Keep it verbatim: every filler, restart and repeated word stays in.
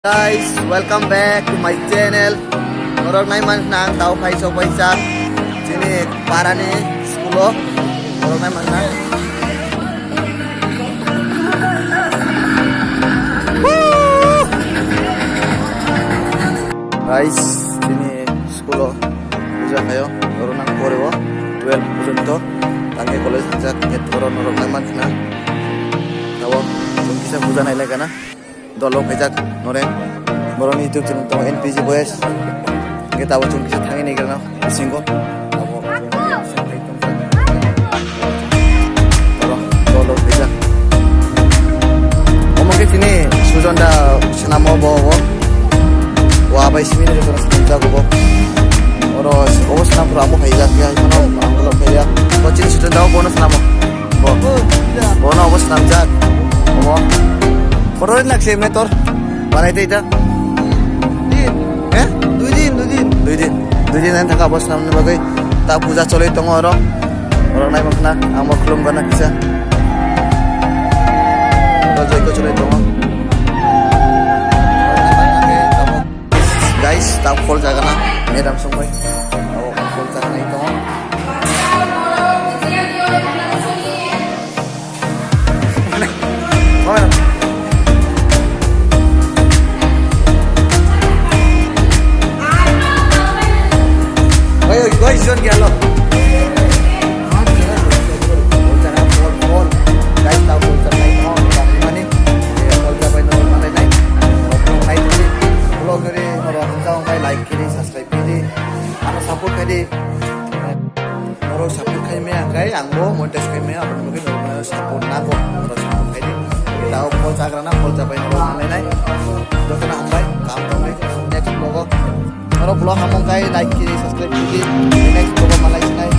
Guys, welcome back to my channel. Norok nai man nang tau phai sok bai sak chini parani school o. Norok nai man nang. Guys, chini school o puja khayo. Norok nang pore o twelve porjonto. Tangke college hajak, get poro norok nai man khna. Tabo chwng kisa puja nai lai kana. Dolo khaijak noreng. Borokni YouTube channel tongo N P G Boys. Hingke tabo chwng kisa thangwi naigrana bisingo. Tabo oro dolo khaijak. Omo khe chini Sujon da swnamo bo obo. Wa bai simi ni jotono swnamjak obo. Oro obo swnam pura amo khaijak ya, hino ang dolo khaiya. Bo chini Sujon da bono swnamo. Bo. Bono obo swnamjak. Obo. Photo rin lakse me tor. Banai tei ta. Din. Eh? Dui din, dui din. Dui din. Dui din ang thaka bo swnamni bagwi. Ta puja choloi tongo oro. Oro nai makhna. Ang bo khulum gana kisa. Oro joiko choloi tongo. Guys, ta phol jagana. Madam songbai. Abo phol jagana ito. Oi, oi, oi, John, gelo. Guys, ta phol jagana ito. Mani, phol jabai no, mani nai. Vlog nai, vlog ni, like, kiri, subscribe kiri. Ano support kiri. Norok support khai maya hwnkhe ang bo monetize khai maya, aboni bagwi norok support nango, norok support khai di. Tao phol chagrana phol chapai norok manlainai. Jotono hambai, kaham tongdi. Next vlog o norok vlog hamung khai like kiri, subscribe kiri. Next vlog o malai sinai.